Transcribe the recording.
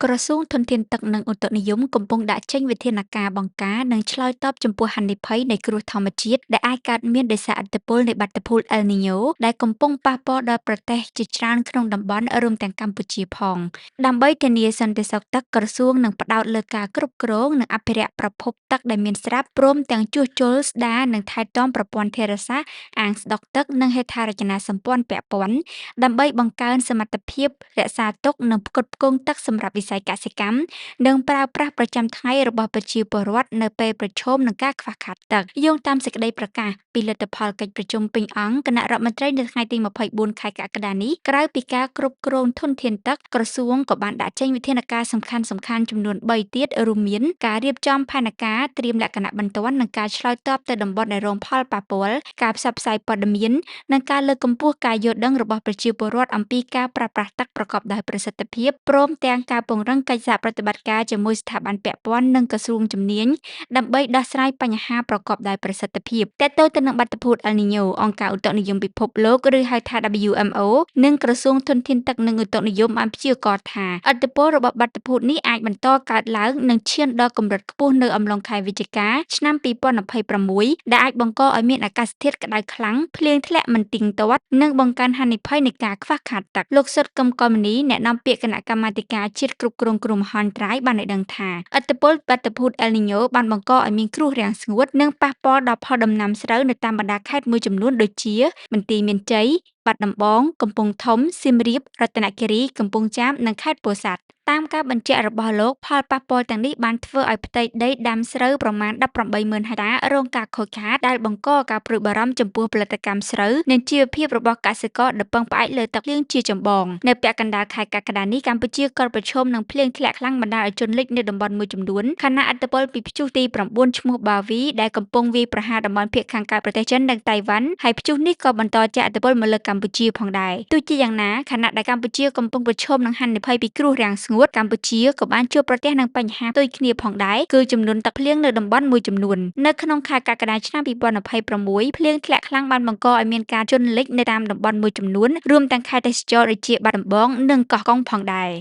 ក្រសួងធនធានទឹកនិងឧតុនិយមកំពុងដាក់ចេញវិធានការបង្ការនិងឆ្លើយតបចំពោះហានិភ័យនៃគ្រោះធម្មជាតិដែលអាចកើតមានដោយសារឥទ្ធិពលនៃបាតុភូតអែលនីញ៉ូ ដែលកំពុងប៉ះពាល់ដល់ប្រទេសជាច្រើនក្នុងតំបន់រួមទាំងកម្ពុជាផង ដើម្បីធានាសន្តិសុខទឹកក្រសួងនឹងផ្ដោតលើការគ្រប់គ្រងនិងអភិរក្សប្រភពទឹកដែលមានស្រាប់ព្រមទាំងជួសជុលស្ដារនិងថែទាំប្រព័ន្ធធារាសាស្ត្រអាងស្តុកទឹកនិងហេដ្ឋារចនាសម្ព័ន្ធពាក់ព័ន្ធដើម្បីបង្កើនសមត្ថភាពរក្សាទុកនិងផ្គត់ផ្គង់ទឹកសម្រាប់វិស័យកសិកម្មនិងប្រើប្រាស់ប្រចាំថ្ងៃរបស់ប្រជាពលរដ្ឋនៅពេលប្រឈមនឹងការខ្វះខាតទឹកយោងតាមសេចក្តីប្រកាសពីលទ្ធផលកិច្ចប្រជុំពេញអង្គគណៈរដ្ឋមន្ត្រីនៅថ្ងៃទី24ខែកក្កដានេះក្រៅពីការគ្រប់គ្រងធនធានទឹកក្រសួងក៏បានដាក់ចេញវិធានការសំខាន់ៗចំនួន3ទៀតរួមមានការរៀបចំផែនការត្រៀមលក្ខណៈបន្ទាន់និងការឆ្លើយតបទៅតំបន់ដែលរងផលប៉ះពាល់ការផ្សព្វផ្សាយព័ត៌មាននិងការលើកកម្ពស់ការយល់ដឹងរបស់ប្រជាពលរដ្ឋអំពីការប្រើប្រាស់ទឹកប្រកបដោយប្រសិទ្ធភាពព្រមទាំងការពង្រឹងកិច្ចសហប្រតិបត្តិការជាមួយស្ថាប័នពាក់ព័ន្ធនិងក្រសួងជំនាញដើម្បីដោះស្រាយបញ្ហាប្រកបដោយប្រសិទ្ធភាពទាក់ទងទៅនឹងបាតុភូតអែលនីញ៉ូអង្គការឧតុនិយមពិភពលោកឬហៅថា WMO និងក្រសួងធនធានទឹកនិងឧតុនិយមបានព្យាករណ៍ថាឥទ្ធិពលរបស់បាតុភូតនេះអាចបន្តកើតឡើងនិងឈានដល់កម្រិតខ្ពស់នៅអំឡុងខែវិច្ឆិកាឆ្នាំ2026ដែលអាចបង្កឲ្យមានអាកាសធាតុក្តៅខ្លាំងភ្លៀងធ្លាក់មិនទៀងទាត់និងបង្កើនហានិភ័យនៃការខ្វះខាតទឹកលោកសុតកឹមកុលមនីអ្នកនាំពាក្យគណៈកម្មាធិការជាតិគ្រប់គ្រងគ្រោះមហន្តរាយបានឲ្យដឹងថាឥទ្ធិពលបាតុភូតអែលនីញ៉ូបានបង្កឲ្យមានគ្រោះរាំងស្ងួតនិងប៉ះពាល់ដល់ផលដំណាំស្រូវនៅតាមបណ្ដាខេត្តមួយចំនួនដូចជាបន្ទាយមានជ័យបាត់ដំបងកំពង់ធំសៀមរាបរតនគិរីកំពង់ចាមនិងខេត្តពោធិ៍សាត់តាមការបញ្ជាក់របស់លោកផលប៉ះពាល់ទាំងនេះបានធ្វើឲ្យផ្ទៃដីដាំស្រូវប្រមាណ180,000ហិកតារងការខូចខាតដែលបង្កការព្រួយបារម្ភចំពោះផលិតកម្មស្រូវនិងជីវភាពរបស់កសិករដែលពឹងផ្អែកលើទឹកភ្លៀងជាចម្បងនៅពាក់កណ្ដាលខែកក្កដានេះកម្ពុជាក៏ប្រឈមនឹងភ្លៀងធ្លាក់ខ្លាំងបណ្ដាលឲ្យជន់លិចនៅតំបន់មួយចំនួនខណៈឥទ្ធិពលពីព្យុះទី9ឈ្មោះបាវីដែលកំពុងវាយប្រហារតំបន់ភាគខាងកើតប្រទេសចិននិងតៃវ៉ាន់ហើយព្យុះនេះក៏បន្តជះឥទ្ធិពលមកលើកម្ពុជាផងដែរទោះជាយ៉ាងណាខណៈដែលកម្ពុជាកំពុងប្រឈមនឹងហានិភ័យពីគ្រោះរាំងស្ងួតកម្ពុជាក៏បានជួបប្រទះនឹងបញ្ហាផ្ទុយគ្នាផងដែរគឺចំនួនទឹកភ្លៀងនៅតំបន់មួយចំនួននៅក្នុងខែកក្កដាឆ្នាំ2026ភ្លៀងធ្លាក់ខ្លាំងបានបង្កឲ្យមានការជន់លិចនៅតាមតំបន់មួយចំនួនរួមទាំងខេត្តទេសចរណ៍ដូចជាបាត់ដំបងនិងកោះកុងផងដែរ។